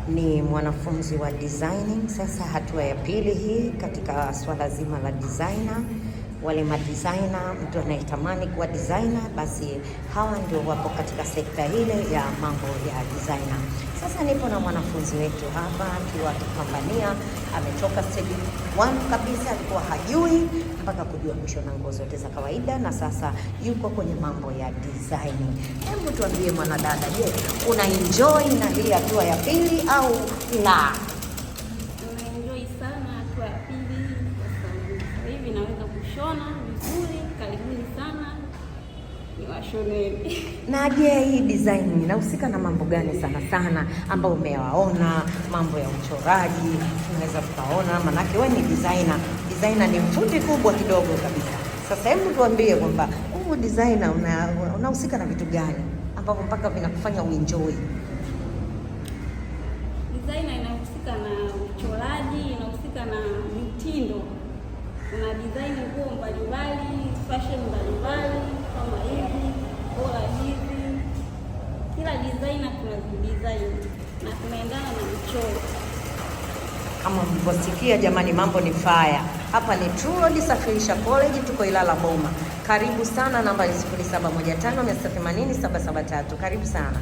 Ni mwanafunzi wa designing. Sasa hatua ya pili hii katika swala zima la designer. Wale madesigner, mtu anayetamani kuwa designer, basi hawa ndio wapo katika sekta ile ya mambo ya designer. Sasa nipo na mwanafunzi wetu hapa akiwa akipambania, ametoka stage 1 kabisa, alikuwa hajui mpaka kujua kushona nguo zote za kawaida, na sasa yuko kwenye mambo ya designing. Hebu tuambie mwanadada, je, una enjoy na hii hatua ya pili au la? Naenjoy sana hatua ya pili kwa sababu sasa hivi naweza kushona vizuri. Karibuni sana niwashoneni. Na je, hii design inahusika na mambo gani sana sana ambayo umewaona? Mambo ya uchoraji tunaweza tukaona, manake wewe ni designer. Designer ni mfundi kubwa kidogo kabisa. Sasa hebu tuambie kwamba huu designer unahusika na vitu gani ambavyo mpaka vinakufanya uenjoy? Designer inahusika na uchoraji, inahusika na mitindo. Kuna design nguo mbalimbali, fashion mbalimbali kama hivi, kola hizi. Kila designer tunazidesign na tunaendana na michoro. Kama mlivyosikia jamani, mambo ni fire hapa. Ni True Road Safirisha College, tuko Ilala Boma. Karibu sana, namba ni 0715 680 773. Karibu sana.